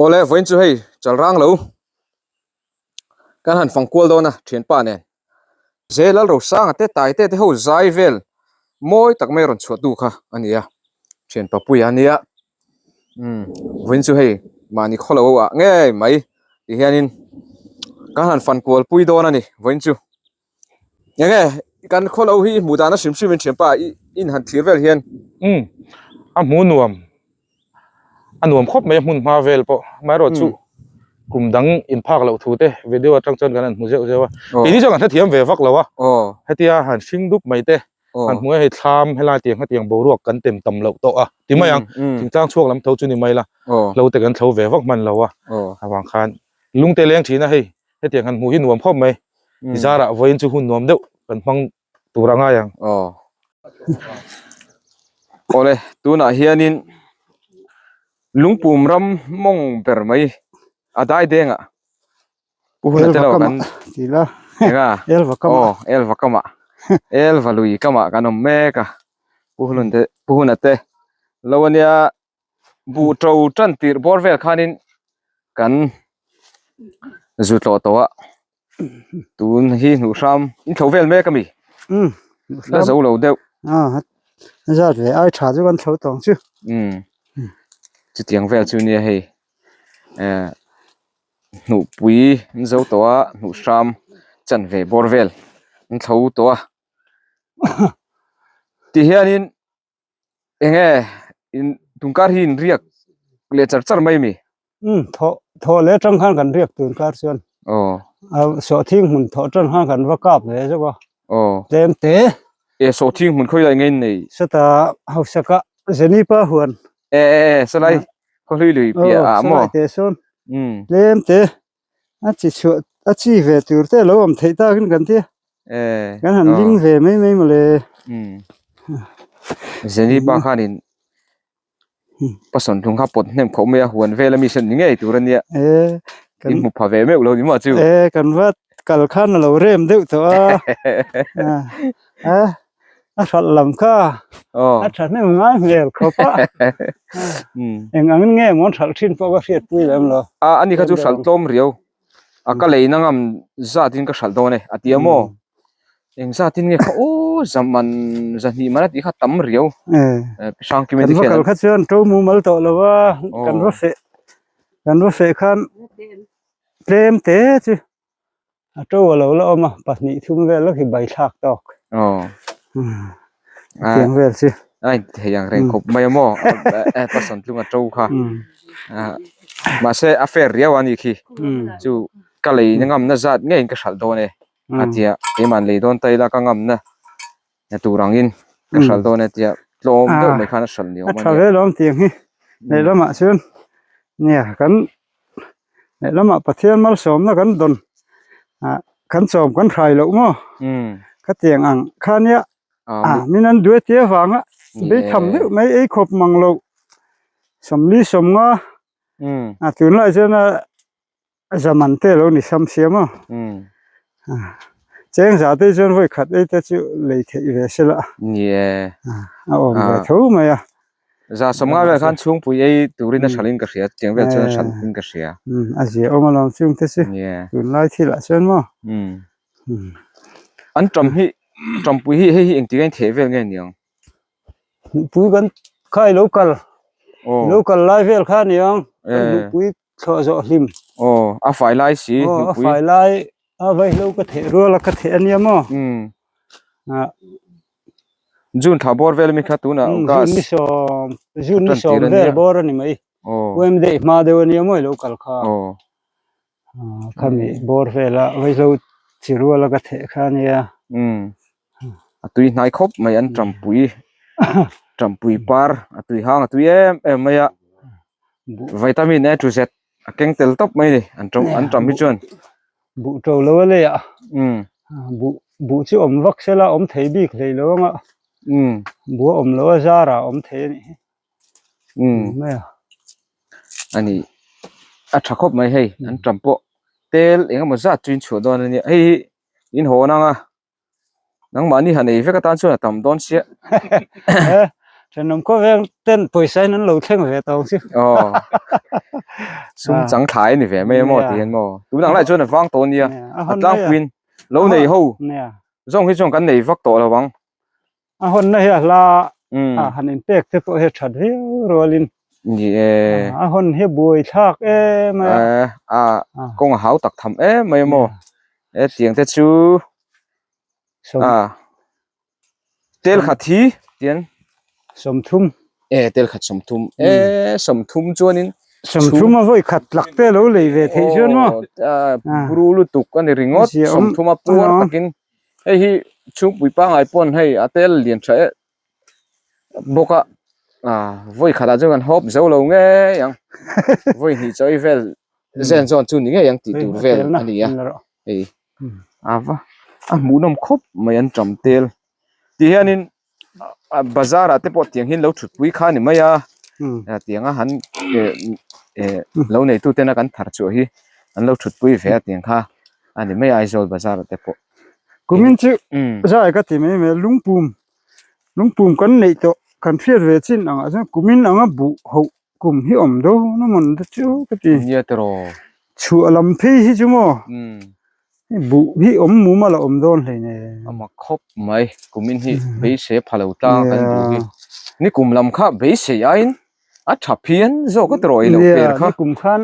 Awle vawiin chu hei chal rang lo kan han fang kual dawn a thianpa nen Ze Lalrosanga te Taite te ho zai vel mawi tak mai a rawn chhuah tu kha a ni a thianpa puia a nia umm vawiin chu hei mahni khawlo ah ngei mai ti hianin kan han fan kual pui dawn a ni vawiin chu. Enge kan khawlo hi hmuh dan a hrim hrim in thianpa i in han thlir vel hian. Umm a hmu nuam a nuam khawp mai a hmun hma vel pawh amaherawhchu kum dang in phak loh thu te video atang chuan kan han hmu zeuh zeuh a keini chuan kan hrethiam ve vak lo a hetia han hring dup mai te han hmu a hei thlam helai tiang hetiang boruak kan tem tam loh tawh a ti mai ang thingtlang chhuak lam tho chu ni mai la hlo te kan thlo ve vak hman lo a avang khan lungte leng thin a hei. Hetiang han hmuh hi nuam khawp mai. I zarah vawiin chu hun nuam deuh kan hmang tur a ngai ang. Aw. Awle, tunah hianin lungpum ram mawng ber mai a dai dengah Pu Huna te lo kan enga aw Elva kamah Elva lui kamah kan awm mek a Pu Hulun te Pu Huna te lo ania Buh to tan tirh bawr vel khanin kan zu tlawh tawh a tun hi hnuh hram in thlo vel mek ami umm la zo lo deuh a zat ve ai tha chu kan thlo tawng chu umm chutiang vel chu nia hei eh hnuhpui an zo tawh a hnuh hram chan ve bawr vel an thlo tawh a ti hianin. Enge in tunkar hi in riak leh char char mai mi? Umm thawh thawh leh atang khan kan riak tunkar chuan Aw. A sawhthing hmun thawh tan khan kan va kap ve zawk a. Aw. Tlem te. E sawhthing hmun khawi lai nge in nei? Sawta hausaka Zenipa huan. E e e sawlai khawhlui lui piah ah maw? Aw sawlai teh sawn. Umm. Tlem te. A chi chhuah a chi ve tur te lo awm theih takin kan tia kan han ling ve mai mai mawle. Zeni pa khanin pasawn tlung kha pawt hnem khawp mai a huan vel ami sawn ni ngei tur a nia in hmu pha ve meuh lo ni maw chu. E kan va kal khan a lo rem deuh tawh a a a hralh lam kha a tha hnem ngai hmel khawp a eng angin nge maw an hralh thin pawh ka hriat pui lem lo a ani kha chu hralh tlawm riau a ka lei na ngam zat in ka hralh dawn e a ti a maw eng zat in nge kha aw zaman zahnih man a tih kha tam riau hrang kim kan va kal kha chuan to mumal tawh lo a kan va feh kan va feh khan tlem te chu. A to a lo la awm a, pahnih thum vel lawk hi bai thlak tawk. Aw. Tiang vel chu. A in thei ang reng khawp mai a maw? Pasawn tlung a to kha. Mahse a fair riau a ni khi. Chu ka lei na ngamna zat ngeiin ka hralh dawn e. A tia keimah lei dawn ta ila ka ngamna tur angin ka hralh dawn e tia tlawm deuh mai khan a hralh ni awm a nia. A tha vel awm tiang hi. Lehlamah chuan nia kan lehlamah Pathian malsawmna kan dawn ah kan chawm kan hrai loh maw khatiang ang kha nia ah min an duai tia vanga beitham deuh mai ei khawp mang loh sawmli sawmnga a tunlai chuan a Zaman te lo ni sam sia maw? Cheng za te chuan vawi khat ei te chu lei theih ve se la. Ni e. A awm ve tho mai a. Za sawmnga vel khan chhungpui ei turin a hralhin ka hria, chutiang vel chuan a hralhin ka hria. A zia awm alawm chung te chu. Ni e. Tunlai thil ah chuan maw? An ṭam hi, ṭampui hi hei hi engtik a intheh vel nge niang? Hmuhpui kan kha i lo kal, i lo kal lai vel kha aniang, kan hmuhpui Thlawh zawh hlim. Aw, a fai lai si. Aw, a fai lai a vaihlo ka theh rual a ka theh a nia maw? Umm. June thla bawr vel ami kha tunah August. June ni sawm, June ni sawm vel bawr a ni mai. Aw. UM daih hma deuh a nia maw i lo kal kha. Aw. Khami bawr vela vaihlo chi rual a ka theh kha a nia. Umm. A tui hnai khawp mai an tampui tampui par a tui hang a tui em em mai a vitamin A to Z a keng tel tawp mai a ni an tam an tam hi chuan buh to lo a lei ah umm buh buh chu awm vak sela awm thei bik hlei lo anga umm buh a awm loh a zarah a awm thei a nih hi umm mai a ani a tha khawp mai hei an tam pawh tel eng emaw zat chu in chhuah dawn a nia hei hi in hawn ang a. Nangmahni han ei vek atan chuan a tam dawn sia. Thenawm khawvel ten pawisa in an lo thleng ve tawng chu. Aw. Sum chang thlai ni ve mai maw ti hian maw. Tunang lai chuan a vang tawh nia. A tlangpuiin lo nei ho. Zawng hi chuan kan nei vak tawh lo ang. A hawnna hi a hla a han inpek te pawh hi a that viau rualin. Ni e. A hawn hi buai thlak em mai a. A kawng a hau tak tham em mai maw. E tiang te chu a tel khat hi tian 30 e tel khat 30 e 30 chuanin 30 a vawi khat tlak te lo lei ve theih chuan maw buru lutuk a ni ringawt 30 a puar takin hei hi chhungpui pangngai pawn hei a tel lian tha em bawk a vawi khatah chuan kan hawp zo lo ngei ang vawi hnih chawi vel zen zawn chu ni ngei ang tih tur vel a ni a hei a va a hmuhnawm khawp mai an tam tel ti hianin bazar ah te pawh tiang hian lo thutpui kha a ni mai a tiang a han eh lo neitu tena kan thar chhuah hi an lo thutpui ve a tiang kha a ni mai a Aizawl bazar ah te pawh. Kumin chu zai ka ti mai mai lungpum lungpum kan neih tawh kan hriat ve chin angah chuan kumin anga buh hoh kum hi awm dawn a mawn te chu ka ti. Nia tiraw. Chhuah lam phei hi chu maw buh hi awm mum a la awm dawn hlei ne. A mak khawp mai kumin hi beisei pha lo tlang kan buh hi. Ni kum lam kha beisei aiin a tha phian zawk a tiraw ei loh per kha. Nia ni kum khan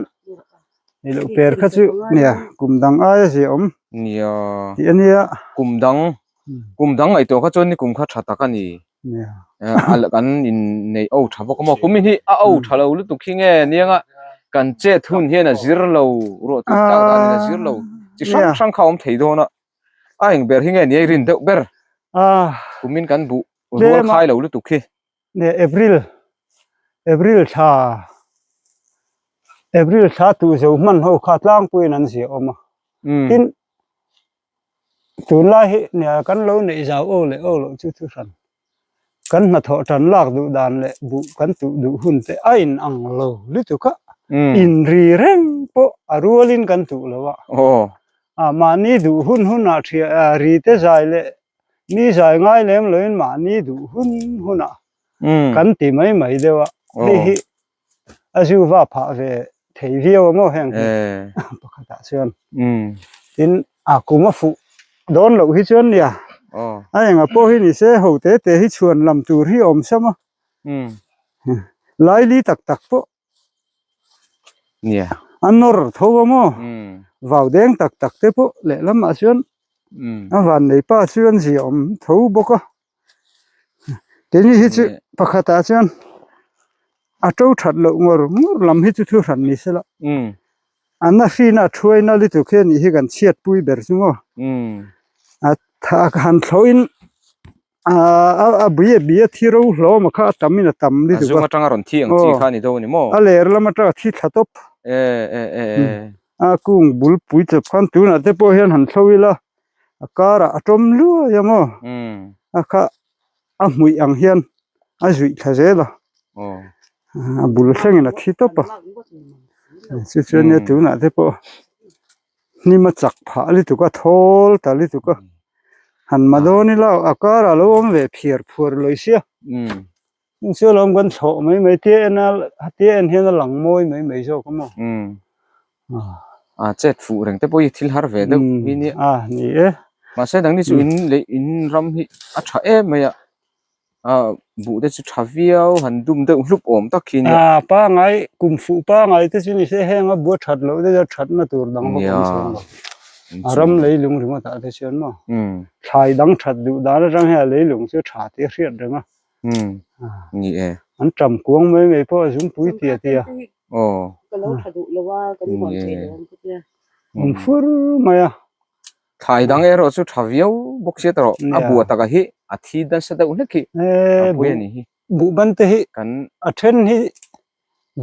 ei loh per kha chu nia kum dang aia zia awm. Nia. Tih a nia. Kum dang kum dang ngaihtuah kha chuan ni kum kha tha tak a ni. Kan inneih o tha bawk a maw kumin hi a o tha lo lutuk hi nge nianga kan chet hun hian a zir lo ruah tui tlak danin a zir lo chi hrang hrang kha a awm thei dawn a a eng ber hi nge ni a i rin deuh ber kumin kan buh rual khai lo lutuk hi. April April thla April thla tuh zo hman ho kha tlangpuiin an ziah awm a tin Tunlai hi nia kan lo neih zau aw leh aw loh chu thu hran. Kan hnathawh tan lak duh dan leh buh kan tuh duh hun te a in ang lo lutuk a, in ri reng pawh a rualin kan tuh lo a. A mahni duh hun hunah thia ri te zai leh mi zai ngai lem loin mahni duh hun hunah kan ti mai mai deuh a, hei hi a zu va phah ve thei viau a maw heng hi pakhatah chuan tin a kum a fuh dawn loh hi chuan nia a enga pawh hi ni se ho te te hi chhuan lam tur hi a awm sam a laili tak tak pawh nia a nawr tho a maw vau deng tak tak te pawh lehlamah chuan a vannei pa chuan zia awm tho bawk a. Keini hi chu pakhatah chuan a to that loh ngawr ngawr lam hi chu thu hran ni sela a na hrin a thuaina lutuk hi a nih hi kan chhiatpui ber chu maw a tha han thlawhin a bui a bui a thi ro hlawm a kha a tam in a tam lutuk a a zung atanga rawn thi ang chi kha a ni dawn a ni maw a ler lam atanga thi thla tawp a kung bul pui chawp khan tunah te pawh hian han thlo ila a karah a tawm luai a maw a kha a hmuih ang hian a zuih thla zel a a bul thlengin a thi tawp a chu chuan nia tunah te pawh hnim a chak phah lutuk a thawl ta lutuk a han ma dawn ila a karah a lo awm ve phiar phuar lawi sia. Chung chu alawm kan thlawh mai mai tia en a tia en hian a lang mawi mai mai zawk a maw. A chet fuh reng te pawh hi thil har ve deuh hi nia. A ni e. Mahse dangni chu in leh in ram hi a tha em mai a, a buh te chu tha viau han dum deuh hlup awm tak khi nia. A pangai kum fuh pangai te chu ni se heng a bua that loh te chu a thatna tur dang vak awm chuang lo. A ram leilung ringawt ah te chuan maw thlai dang that duh dan atang hian a leilung chu tha tih a hriat reng a. Um ni e. An tam kuang mai mai pawh a zungpui tia tia. Aw. Ka lo tha duh lo a, kan huan thei lo ang ka tia. Awm fur mai a. Thlai dang erawh chu tha viau bawk sia tawh a bua taka hi a thi nasa deuh hlek hi a pui a ni hi. Buhban te hi kan a then hi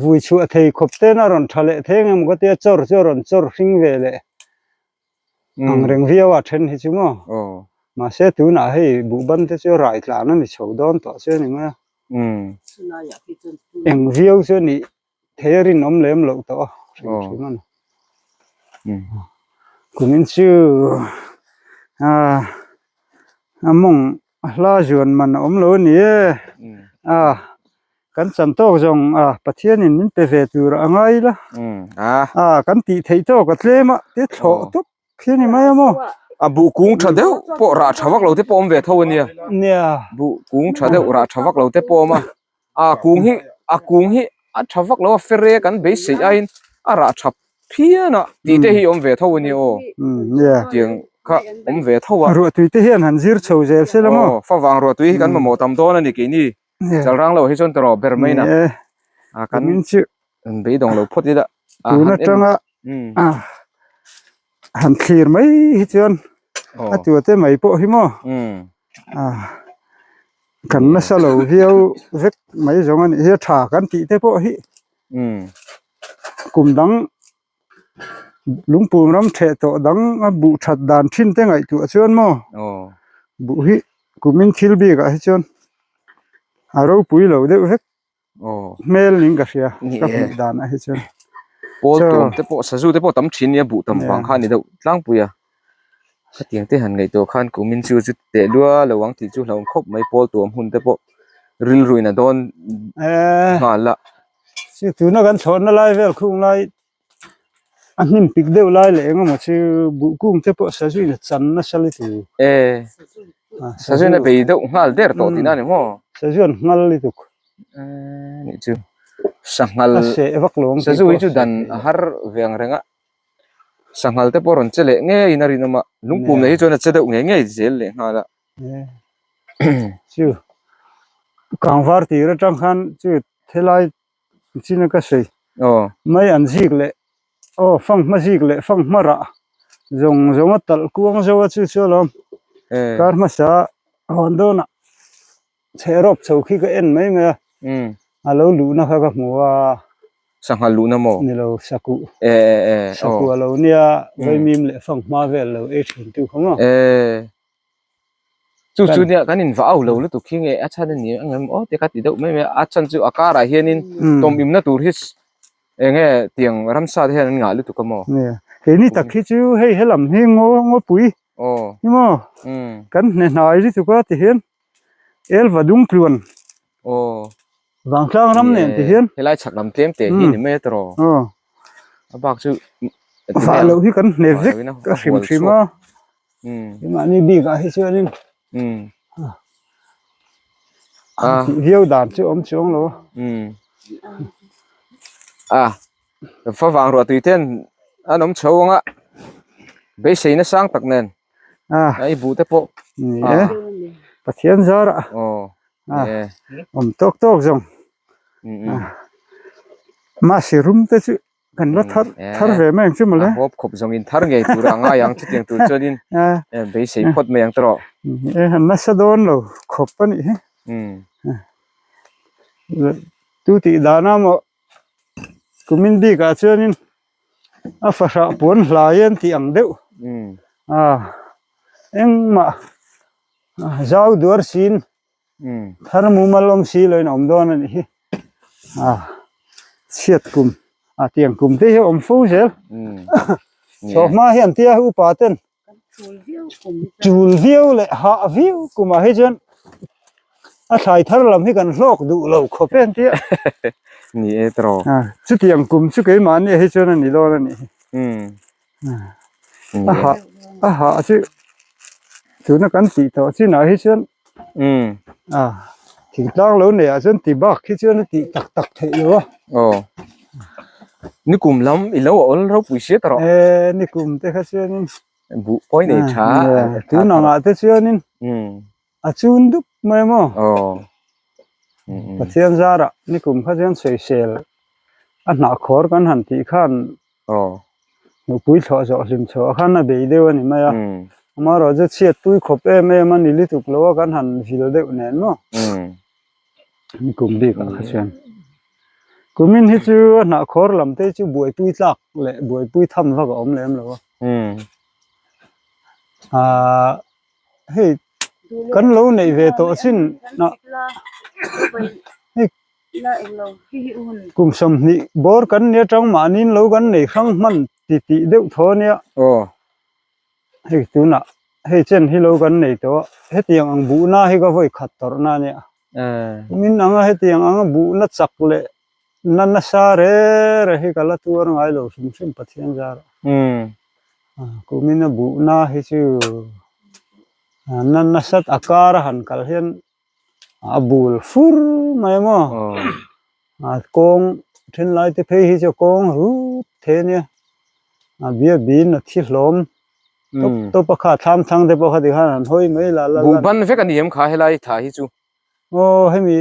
vui chhuah thei khawp ten a rawn tha leh thei ang em ka tia chawr chu a rawn chawr hring ve leh. Ang reng viau a then hi chu maw. Mahse tunah hei buhban te chu rai tlan a ni chho dawn tawh chu a ni mai a. Eng viau chu a nih thei a rinawm lem loh tawh a hrim hrim a ni. Kumin chu a mawng a hla zuan man a awm lo a ni e. A kan chan tawk zawng a Pathianin min pe ve tur a ngai ila a kan tih theih tawk a tlem a ti thlawh tawp khi a ni mai a maw. A buh kung tha deuh pawh rah tha vak lo te pawh awm ve tho a nia. Nia. Buh kung tha deuh rah tha vak lo te pawh awm a. A kung hi a kung hi a tha vak lo a fere kan beisei aiin a rah tha phian a tih te hi awm ve tho a nia aw. Nia. Tiang kha awm ve tho a. Ruahtui te hian han zir chho zel se la maw. Aw favang ruahtui hi kan mamawh tam dawn a ni keini. Chalrang lo hi chuan tawrh ber mai na. A kan beidawng lo phawt ila. Tun atanga han thlir mai hi chuan a tua te mai pawh hi maw kan nasa lo viau vek mai zawng a nih hi a tha kan tih te pawh hi kum dang Lungpum ram theh tawh dang a buh that dan thin te ngaihtuah chuan maw buh hi kumin thil bik ah hi chuan a ropui lo deuh vek hmel niin ka hria ka hmuh dan ah hi chuan. Pawl tuam te pawh sazu te pawh tam thin nia buh tam vang kha a ni deuh tlangpui a khatiang te han ngaihtuah khan kumin chu chu teh lua lo ang tih chu hlauhawm khawp mai pawl tuam hun te pawh rilru in a dawn nghal a. Chu tuna kan thlawhna lai vel khung lai a hnim pik deuh lai leh eng emaw chu buh kung te pawh sazuin a chan nasa lutuk. E sazuin a bei deuh nghal der tawh tihna a ni maw? Sazuan nghal lutuk. E nih chu sanghal a seh vak lo ang tih sazu hi chu dan a har ve ang reng a sanghal te pawh rawn che leh ngeiin a rinawm a lungpum leh hi chuan a che deuh ngei ngei zel leh nghal a. Chu kangvar tir atang khan chu Helai chin a ka sawi mai an zik leh aw fanghma zik leh fanghma rah zawng zawng a talh kuang zo a chu chu alawm kar hmasa hawn dawnah chhe rawp chho khi ka en mai mai a a lo luhna kha ka hmu a sangha luhna maw ni lo sakuh sakuh a lo nia vaimim leh fanghma vel lo ei thin tu kha maw. Chu chu nia kan in va au lo lutuk khi nge a chhan a ni ang em aw te kha ti deuh mai mai a a chhan chu a karah hianin tawm imna tur hi eng nge tiang ramsa te hian an ngah lutuk a maw Nia keini tak hi chu hei helam hi ngaw ngawpui aw ni maw kan hne hnai lutuk a ti hian elva dung tluan aw vangtlang ram nen ti hian helai chhak lam tlem te hi ni mai a tawrh aw a bak chu vah loh hi kan hne vek a hrim hrim a. Mahni bik ah hi chuanin an tih viau dan chu awm chuang lo a. A favang ruah tui ten an awm chho ang a beisei na sang tak nen a i buh te pawh ni e Pathian zar ah awm tawk tawk zawng mahse rum te chu Kan la thar thar ve mai ang chu mawle. A hawp khawp zawng in thar ngei tur a ngai ang chutiang tur chuanin beisei phawt mai ang tawh. E han nasa dawn lo khawp a nih hi. Tu tih dan a maw kumin bik ah chuanin a fahrah puan hlai an tih ang deuh. A engmah zau duar sin Thar mumal awm si loin a awm dawn a nih hi. A chhiat kum a tiang kum te hi a awm fo zel. Chawhma hi an tia upa ten chul viau leh hah viau kumah hi chuan a thlai thar lam hi kan hlawk duh lo khawp e an tia. Ni e tawrh. Chutiang kum chu keimahni ah hi chuan a ni dawn a nih hi. A hah a hah chu tuna kan tih tawh chinah hi chuan a thingtlang lo neih ah chuan ti bak hi chuan a tih tak tak theih lo a. Aw nikum lam i lo a awl ropui sia ta rawh. E nikum te kha chuanin buh pawi nei tha tun angah te chuanin a chun dup mai a maw. Aw Pathian zarah nikum kha chuan sawisel a hnahkhawr kan han tih khan Aw. Nupui thlawh zawh hlim chhuah khan a bei deuh a ni mai a. Amaherawh chu chhiat pui khawp em em a ni lutuk lo a kan han vil deuh nen maw. Ni kum bik ah kha chuan. Kumin hi chu a hnah khawr lam te chu buaipui tlak leh buaipui tham vak a awm lem lo a. Ahh hei kan lo neih ve tawh chin ah hei Kum 20 bawr kan nia tang mahniin lo kan nei hrang hman ti tih deuh thaw a nia. Aw. Hei tunah hei chen hi lo kan nei tawh a, hetiang ang buhna hi ka vawi khat tawrhna a nia. Kumin anga hetiang anga buhna chak leh na nasa re re hi ka la tuar ngai lo hrim hrim Pathian zarah. Kumina buhna hi chu na nasat a kar a han kal hian a bul fur mai a maw a kawng thenlai te phei hi chu kawng rut thei a nia a bia bin a thi hlawm tawp tawp a kha thlam thlang te pawh kha tikhan an hawi mai la la buh ban vek a ni em kha helai tha hi chu aw hemi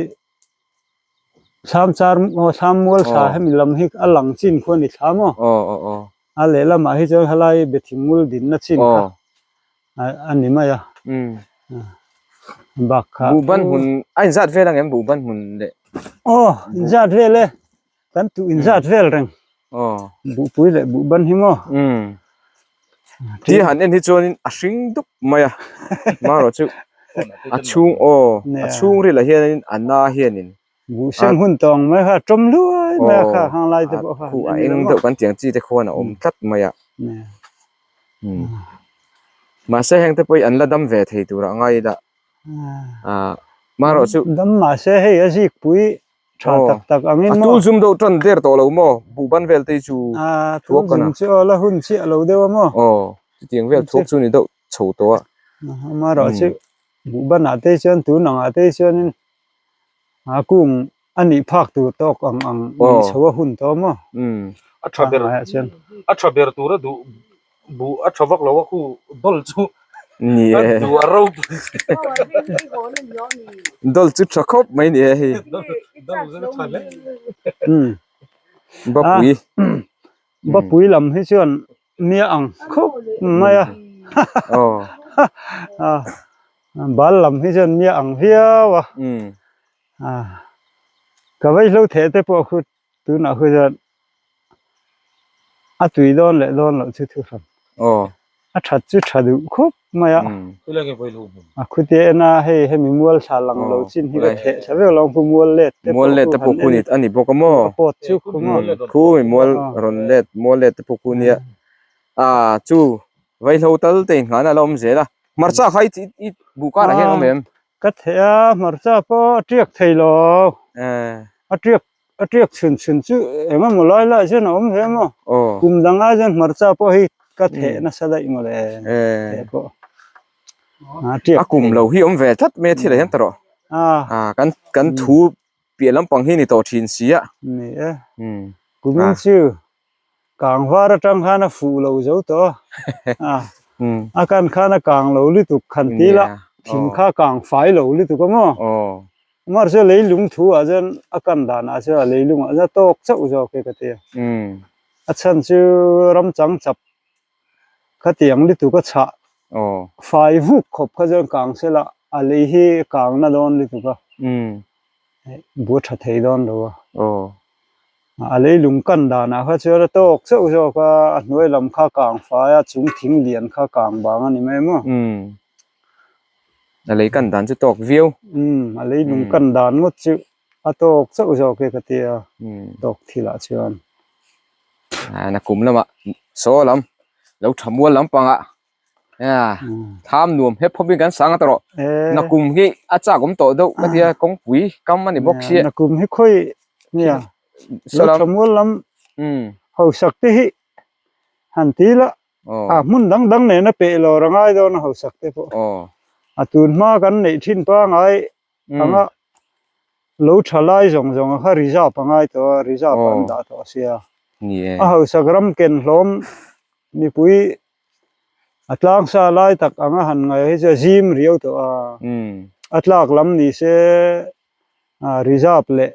thlam char aw thlam mual thla hemi lam hi a lang chin khu a ni thla maw aw aw aw a lehlamah hi chuan helai bethingul dinna chin kha a ni mai a bak kha buh ban hmun a inzat vel ang em buh ban hmun leh aw inzat vel e kan tuh inzat vel reng aw buhpui leh buh ban hi maw ti han en hi chuanin a hring dup mai a marawh chu a chhung aw a chhung rilah hianin a na hianin Buh seng hun tawng mai kha tawm luai mai a kha hang lai te pawh kha khu a eng deuh kan tiang chi te khuan a awm tlat mai a mahse heng te pawh hi an la dam ve thei tur ah ngai ila marawh chu dam mahse hei a zik pui tha tak tak angin a tul zum deuh tan der tawh lo maw buh ban vel te hi chu a tul zum chu aw la hun chiah lo deuh a maw aw chutiang vel thuak chu ni deuh chho tawh a amarawh chu buh banah te chuan tun angah te chuanin A kung a nih phak tur tawk ang ang nih chho a hun tawh maw? A tha ber a tha ber tur a duh buh a tha vak lo a khu dawl chu Ni e. A duh a ropui si. Dawl chu tha khawp mai ni e hei. Dawl chu tha hle. Bapui. Bapui lam hi chuan nia ang khawp mai a. Bal lam hi chuan nia ang viau a. Ka vaihlo theh te pawh khu tunah khu chuan a tui dawn leh dawn loh chu thu hran. A that chu tha duh khawp mai a. A khute en a hei hemi mual thla lang lo chin hi ka theh thla vek lo ang mual let te mual let te pawh khu a ni bawk a maw a pawt chu khu maw khu mi mual rawn let mual let te pawh khu nia a chu vaihlo tal te inngahna a la awm zel a hmarcha kha i buh karah hian a awm em ka theh a hmarcha pawh a tiak thei lo a tiak A tiak chhun chhun chu eng emaw lai lai chuan a awm ve maw? Kum dang ai chuan hmarcha pawh hi ka theh nasa daih maw le theh pawh. A tiak A kum lo hi awm ve tlat mai a thil ah hian ta rawh. A kan kan thu piah lampang hi ni tawh thin si a. Ni e. Kumin chu Kang var atang khan a fuh lo zo tawh a, a kan khan a kang lo lutuk khan ti la, thing kha kang fai lo lutuk a maw? Amah chu leilung thu ah chuan a kan dan ah chuan a leilung ah chuan a tawk chauh zawk e ka ti a, a chhan chu ramchang chap khatiang lutuk a chhah fai vuk khawp kha chuan kang sela a lei hi kang na dawn lutuk a, bua tha thei dawn lo a. A leilung kan danah kha chuan a tawk chauh zawk a, a hnuai lam kha kang fai a, chung thing lian kha kang bang a ni mai maw? Umm. A lei kan dan chu tawk viau. Umm, a leilung kan dan ngawt chu a tawk chauh zawk e ka ti a, tawk thilah chuan. A nakum lamah saw lam lo tha mual lampangah Tham nuam hep khawpin kan sang a ta rawh. Nakum hi a chak awm tawh deuh ka tia kawngpui kam a ni bawk sia. Nakum hi khawi nia Lothamual lam hausak te hi han ti la a hmun dang dang nen a peh lawr a ngai dawn a hausak te pawh. A tun hma kan neih thin pangai anga lo tha lai zawng zawng kha reserve a ngai tawh a reserve an dah tawh sia. A hausak ram ken hlawm mipui A tlang sa lai tak anga han ngaih hi chu a zim riau tawh a, a tlak lam ni se reserve leh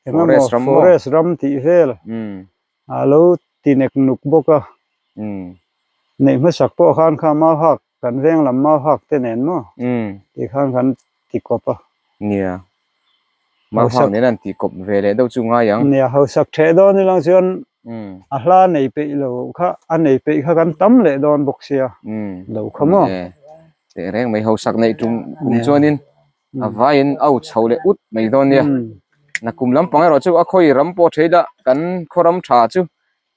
eng emaw forest ram tih vel a lo ti nek nuk bawk a, neih hmasak pawh khan kha mau hak kan veng lam mau hak te nen maw tih khan kan ti kawp a. Nia, mau hak nen an ti kawp ve leh deuh chu ngai ang. Nia, hausak theh dawn ilang chuan a hla nei peih lo kha a nei peih kha kan tam leh dawn bawk sia lo kha maw. Teh reng mai hausak neih tum kum chuanin a vaiin a u chho leh ut mai dawn nia. Nakum lampang erawh chu a khawi ram pawh thei la kan khaw ram tha chu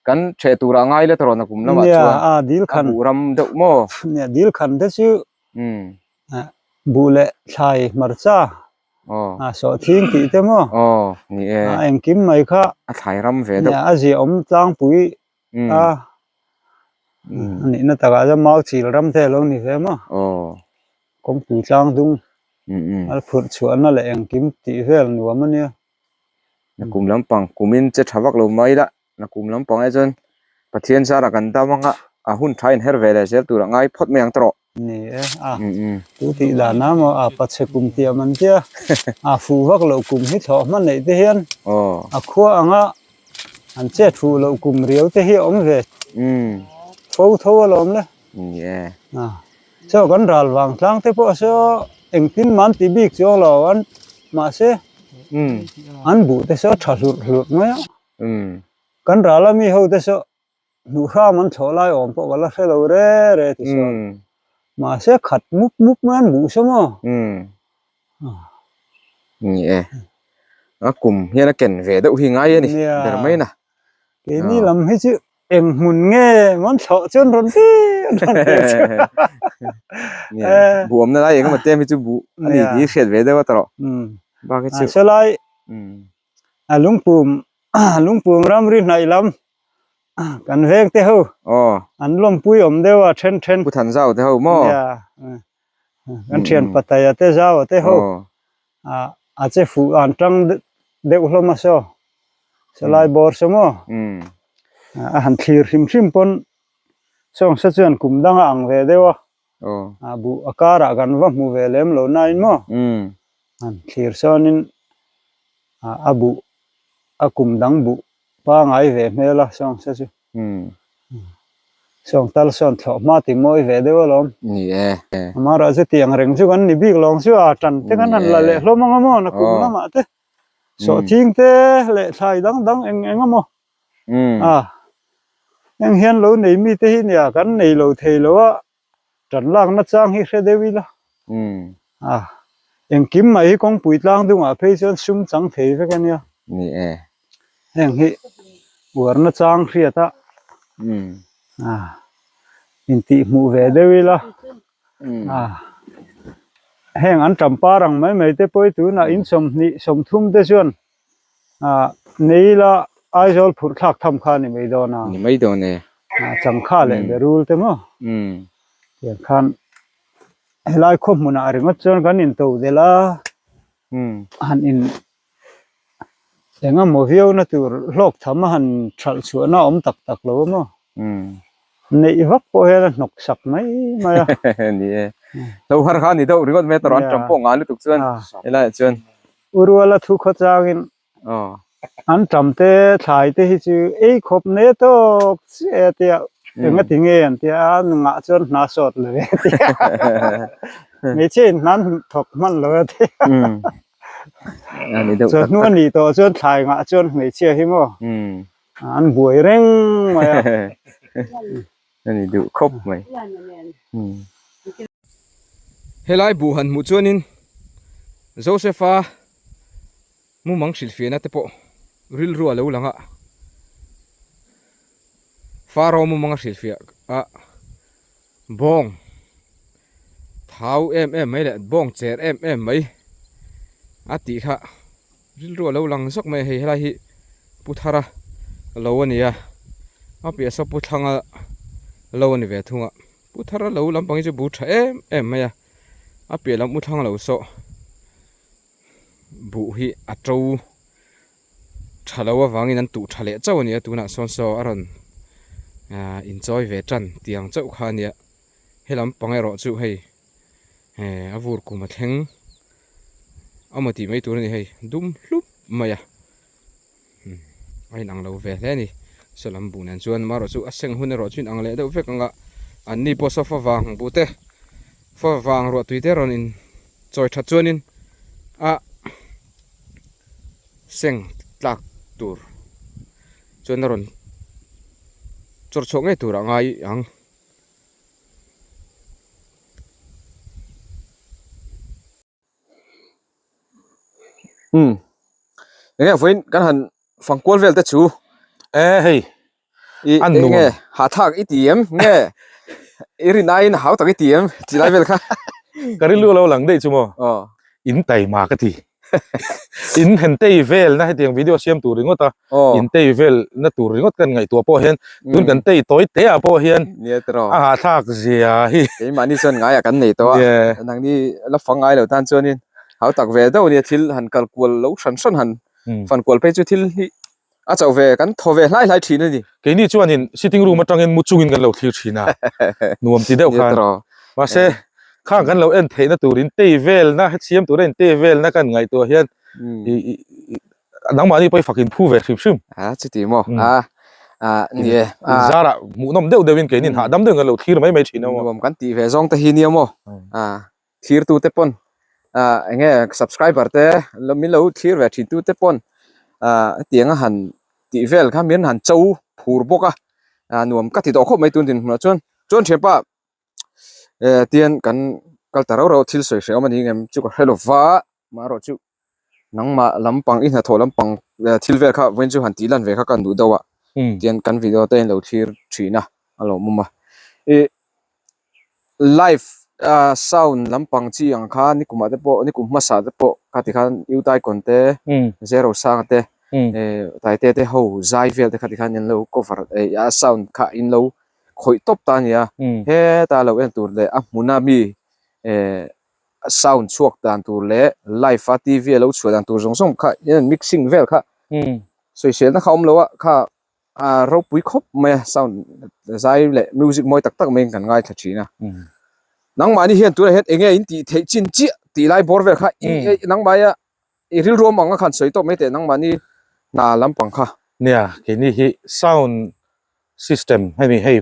kan theh turah ngai la tawh nakum lamah chuan a buh ram deuh maw. Nia dil khan te chu buh leh thlai hmarcha. A sawhthing tih te maw? Aw, ni e. A engkim mai kha. A thlai ram ve deuh. Nia, a ziahawm tlangpui a. A nihna takah chuan mau chil ram te a lo ni ve maw? Aw. Kawngpui tlang dung a phurh chhuahna leh engkim tih vel nuam a nia. Nakum lampang kumin che tha vak lo mai la. Nakum lampang ah chuan Pathian zarah kan dam anga a hun tha inher ve leh zel turah ngai phawt mai ang tawh. Ni e, a tu tih dan a maw a pachhe kum tiam an tia a fuh vak loh kum hi thlawh hma neih te hian a khua anga an chet fuh loh kum riau te hi a awm ve fo tho alawm le. Ni e. Chaw kan ral vang tlang te pawh saw engtin man ti bik chuang lo an mahse an buh te saw tha hlurh hlurh mai a. Kan ral a mi ho te saw hnuh hram an thlawh lai awm pawh ka la hre lo re re ti sawn. Mahse khat mup mup mai an buh saw maw? Ni e. A kum hian a ken ve deuh hi ngai a ni ber mai na. Keini lam hi chu eng hmun nge mawn thlawh chuan rawn ti rawn ti chu. Buh awmna lai engemaw te hi chu buh a ni tih hi hriat ve deuh a tawh. Bak hi chu. Sawlai A lungpum lungpum ramri hnaih lam kan veng te ho an lawmpui awm deuh a then then. Pu Thanzau te ho maw? Nia kan thian Pataya te Zaua te ho a che fuh an tang deuh hlawm a saw sawlai bawr saw maw a han thlir hrim hrim pawn sawng sa chuan kum dang a ang ve deuh a buh a karah kan va hmu ve lem lo nain maw han thlir sawnin a buh a kum dang buh pangai ve hmel a sawng se chu sawng tal sawn thlawh hma ti mawi ve deuh alawm ni e amaherawh chu tiang reng chu kan ni bik lawng chu a tan te kan han la leh hlawm ang a maw na kum lamah te sawhthing te leh thlai dang dang eng eng emaw a heng hian lo nei mi te hi nia kan nei lo thei lo a Tan lakna chang hi hre deuh ila. A, engkim mai hi kawngpui tlang dungah phei chuan sum chang thei vek a nia. Ni e. Heng hi uarna chang hriat a. A, intih hmuh ve deuh ila. A, heng an tampar ang mai mai te pawh hi tunah in 20 30 te chuan Ah nei ila Aizawl phurh thlak tham kha a ni mai dawn a. Ni mai dawn e. Ah changkha leh berul te maw. Tiang khan helai khaw hmunah ringawt chuan kan in to delh a. Han in eng emaw viau na tur hlawk tham a han thalh chhuahna a awm tak tak lo a maw. Neih vak pawh hian a hnawk sak mai mai a. Ni e. Hlo har kha a ni deuh ringawt mai a tawrh an tam pawh ngai lutuk chuan helaiah chuan. Uruala thu khaw changin an tam te thlai te hi chu ei khawp ne tawk chiah e tia enga ti nge an tia a nungah chuan hna sawt lo e tia hmeichhia in hna an thawk hman lo e tia chawhnu a nih tawh chuan thlai ngah chuan hmeichhia hi maw an buai reng mai a. A ni duh khawp mai. Helai buh han hmuh chuanin Joseph-a mumang hrilhfiahna te pawh rilru a lo lang a, Pharaoh mumang a hrilhfiah a, bawng thau em em mai leh bawng cher em em mai a tih kha Rilru a lo lang zawk mai a hei helai hi Pu Thara lo a ni a, a piah saw Pu Thlanga lo a ni ve thung a, Pu Thara lo lampang hi chu bu tha em em mai a, a piah lam U Thlanga lo saw buh hi a to tha lo avangin an tuh tha leh chauh a ni a, tunah sawn saw a rawn ah inchawi ve tan tiang chauh kha a nia, he lampang erawh chu hei. He a vur kum a thleng amaw tih mai tur a ni hei dum hlup mai a a inang lo ve hle a ni saw lam buh nen chuan amaherawh chu a seng hun erawh chu inang leh deuh vek ang a an ni pawh saw favang buh te favang ruah tui te rawn in chawi that chuanin a seng tlak tur chuan a rawn chawr chhuak ngei tur a ngai ang. Umm enge vawiin kan han fang kual vel te chu e hei i enge hahthlak i ti em nge i rin aiin hau tak i ti em tih lai vel kha ka rilru a lo lang daih chu maw in taima ka ti. In han tei vel na hetiang video siam tur ringawt a in tei vel na tur ringawt kan ngaihtuah pawh hian tun kan tei tawi te ah pawh hian a hahthlak zia hi. Keimahni chuan ngaiah kan nei tawh a, nangni la fang ngai lo tan chuanin hau tak ve deuh ania thil han kal kual lo hran hran han fan kual phei chu thil hi a chauh ve kan thaw ve hlai hlai thin a ni. Keini chuanin sitting room atangin mu chungin kan lo thlir thin a, nuam ti deuh khan. Mahse, khang kan lo en theihna turin tei velna, hetiam tura in tei velna kan ngaihtuah hian nangmahni pawh i fak in phu ve hrim hrim. A chuti maw? A a ni e. Zarah hmuhnawm deuh deuhin keinin hahdam deuhin kan lo thlir mai mai thin a maw? Nuam kan tih ve zawng te hi nia maw? A Thirtu te pawn ah eng nge subscriber te min lo thlir ve thin tu te pawn ah hetiang a han tih vel kha min han cho phur bawk a ah nuam ka ti tawh khawp mai tun dinhmunah chuan chuan thianpa eh tian kan kal ta rauh rauh thil sawi hreh awm a ni ngem chu ka hre lo va amaherawh chu nangmah lampang i hnathawh lampang thil vel kha vawiin chu han tih lan ve kha ka duh deuh a tian kan video te in lo thlir thin a a lawmawm a ih live ah sound lampang chi ang kha nikum ah te pawh nikum hmasa te pawh kha ti khan U Taikon te Zero Sanga te eh Taite te ho zai vel te kha ti khan in lo cover eh a sound kha in lo khawih tawp ta a ni a heta lo en tur leh a hmuna mi eh. sound chhuak dan tur leh live a TV a lo chhuah dan tur zawng zawng kha in mixing vel kha sawiselna kha awm lo a kha a ropui khawp mai a sound zai leh music mawi tak tak maiin kan ngaithla thin a nangmahni hian tunah hian eng nge in tih theih chin chiah tih lai bawr vel kha nangmahia i rilru awm ang a khan sawi tawp mai teh nangmahni hna lampang kha. Nia keini hi sound system hemi hei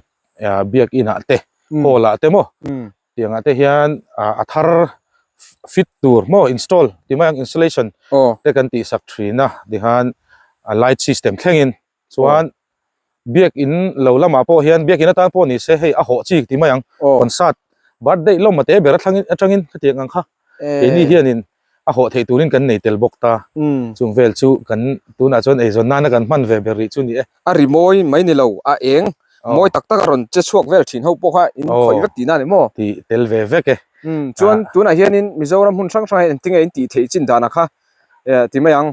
biakin ah te hall ah te maw Tiangah te hian a thar fit tur maw install ti mai ang installation te kan tih sak thin a tikhan a light system thlengin chuan biakin lo lamah pawh hian biakin atan pawh ni se hei a hawh chi ti mai ang concert birthday lawm a te ber athlangin atangin hetiang ang kha keini hianin a hawh theih turin kan nei tel bawk ta. Chung vel chu kan tunah chuan eizawn nana kan hman ve ber rih chu ni e. A ri mawi mai ni lo, a eng mawi tak tak a rawn che chhuak vel thin ho pawh kha in khawih vek tihna a ni maw? Tih tel ve vek e. Chuan tunah hianin Mizoram hmun hrang hrangah hian engtinge in tih theih chin danah kha ti mai ang.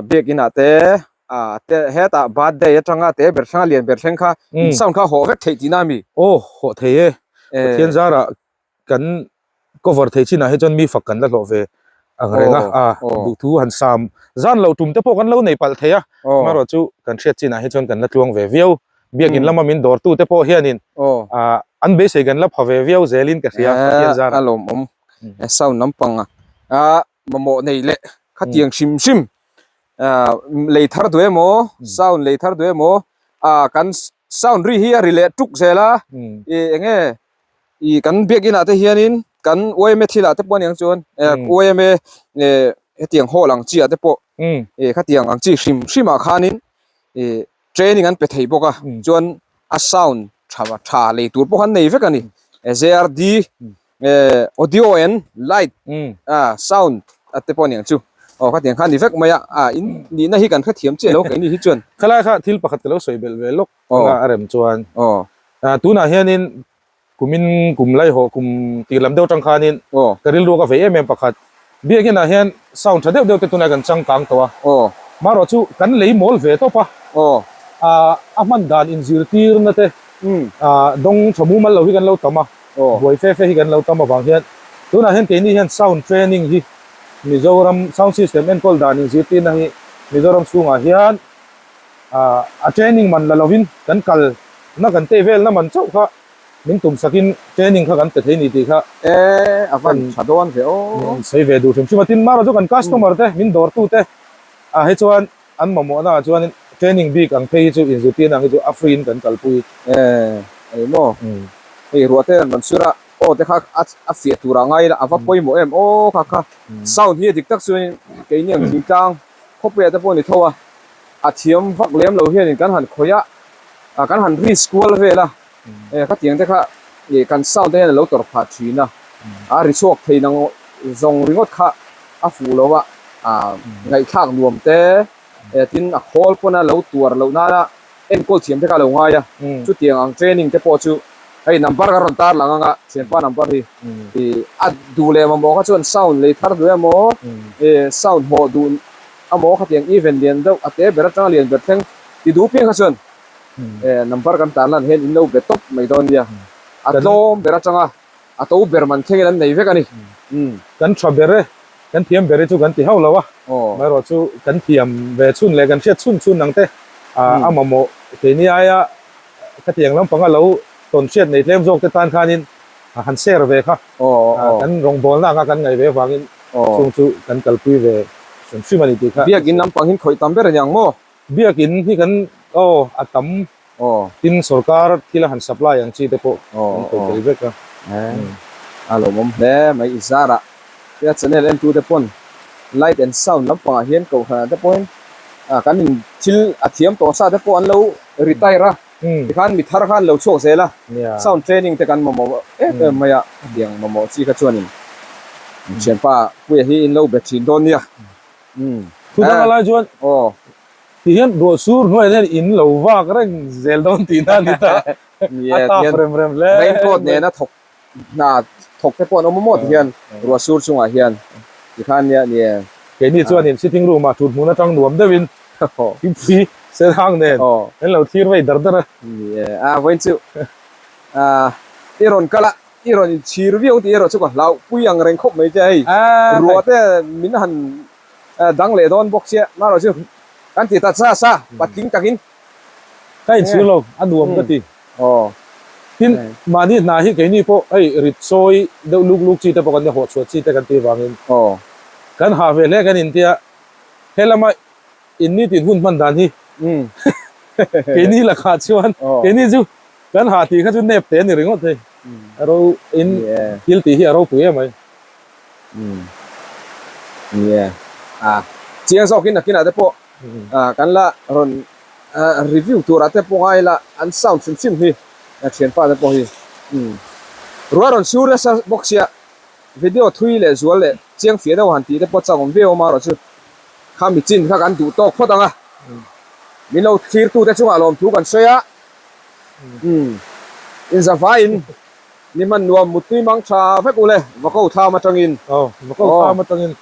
Biakin ah te te hetah birthday atanga te ber thleng a lian ber thleng kha in sound kha hawh vek theih tihna a mi? Aw hawh thei e. Pathian zarah kan cover thei chinah hi chuan mi fak kan la hlawh ve ang reng a, a duhthu han sam zan lo tum te pawh kan lo nei palh thei a, amaherawh chu kan hriat chinah hi chuan kan la tluang ve viau, biakin lama min dawr tu te pawh hianin an beisei kan la pha ve viau zelin ka hria Pathian zara. A lawmawm sound lampang a mamawh nei leh khatiang hrim hrim lei thar duh emaw sound lei thar duh emaw kan sound ri hi a ri leh tuk zel a eng nge I kan biakin ah te hianin kan yma thil ah te pawh aniang chuan yma hetiang hall ang chi ah te pawh khatiang ang chi hrim hrim ah khanin training an pe thei bawk a chuan a sound tha tha lei tur pawh khan nei vek a ni JRD audio and light sound a te pawh aniang chu aw khatiang khan ni vek mai a in nihna hi kan hrethiam chiah lo keini hi chuan. Khalai kha thil pakhat ka lo sawi belh ve lawk. a rem chuan tunah hianin kumin kum laihaw kum tir lam deuh atang khanin ka rilru ka vei em em pakhat biakin ah hian sound tha deuh deuh te tunah kan changkang tawh a marawh chu kan lei mawl ve tawp a a hman dan inzirtirna te dawng tha mumal lo hi kan lo tam a buai fe fe hi kan lo tam avang hian tunah hian keini hian sound training hi Mizoram sound system enkawl dan inzirtirna hi Mizoram chhungah hian a training man la lovin kan kal na kan tei vel na man chauh kha min tum sakin training kha kan pe thei ni tih kha e a van tha dawn ve aw min sawi ve duh hrim hrim a tin mara chu kan customer te min dawr tu te ah hi chuan an mamawh na ah chuan training bik ang phei hi chu inzirtirna ang hi chu a free in kan kalpui e eng maw hei ruah te an rawn sur a aw te kha a fiah tur ah ngai ila a va pawimawh em aw kha kha sound hi a dik tak chuan keini ang thingtlang khawpuiah te pawh a ni tho a a thiam vak lem lo hianin kan han khawih a, ah kan han risk kual vel a, eh khatiang te kha ih kan sound te hian a lo tawrh phah thin a, a ri chhuak thei nang zawng ringawt kha a fuh lo a, ah ngaihthlak nuam te eh tin a khawl pawn a lo tuar loh nana enkawl thiam te kha a lo ngai a, chutiang ang training te pawh chu. Hei number ka rawn tar lang anga thianpa number hi ih a duh leh mamawh kha chuan sound lei thar duh emaw ih sound hawh duh amaw khatiang event lian deuh a te ber atanga lian ber thleng ti duh piang kha chuan eh number kan tar lan hian in lo be tawp mai dawn nia a tlawm ber atanga a to ber man thlengin an nei vek a ni. Kan tha ber e, kan thiam ber hi chu kan ti hauh lo a, amaherawh chu kan thiam ve chhun leh kan hriat chhun chhun ang te a mamawh keini aia khatiang lampanga lo tawn hriat nei tlem zawk te tan khanin han share ve kha kan rawngbawlna anga kan ngaih ve avangin chung chu kan kalpui ve hrim hrim a ni tih kha. Biakin lampang hin khawih tam ber a ni ang maw? Biakin hi kan aw a tam tin sorkar thil a han supply ang chi te pawh kan khawih tel vek a. A lawmawm hle mai i zarah. Tia channel entu te pawn light and sound lampangah hian kohhranah te pawhin kan in thil a thiam tawh sa te pawh an lo retire a tikhan mi thar khan lo chhuak zel a sound training te kan mamawh em em mai a hetiang mamawh chi kha chuanin thianpa Puia hi in lo be thin dawn nia. Thu dang a lai chuan ti hian ruah sur hnuaiah hian in lo vak reng zel dawn tihna a ni ta a taf rem rem hle raincoat nena thawk hna thawk te pawh an awm a maw ti hian ruah sur chungah hian tikhan nia ni e. Keini chuanin sitting room ah thut hmun atang nuam deuhin thingpui senhang nen an lo thlir vei dar dar a. Ni e, a vawiin chu i rawn kal a, i rawn inchhir viau tih erawh chu ka hlauh pui ang reng khawp mai che hei ruah te min han dang leh dawn bawk sia marawh chu kan ti ta sa sa patling takin. Ka inchhir lo, a nuam ka ti. Tin, mahni hna hi keini pawh hei rit sawi deuh luk luk chi te pawh kan nia, hawhchhuah chi te kan tih avangin kan hah ve hle kan intia. He lama in nitin hun hman dan hi keini lakah chuan keini chu kan hah tih kha chu nep te a ni ringawt hei. A ro in thil tih hi a ropui em mai. Chiang zawkin nakinah te pawh Kan la rawn review turah te pawh ngai ila an sound hrim hrim hi thianpa te pawh hi ruah rawn sur nasa bawk sia video thui leh zual leh chiang fiah deuh han tih te pawh chak awm viau awm a erawh chu kha mi chin kha kan duh tawk phawt ang a min lo thlir tu te chungah lawmthu kan sawi a inzavaiin ni hman nuam muttui mang tha vek ule Vako thlam atangin Vako thlam atangin.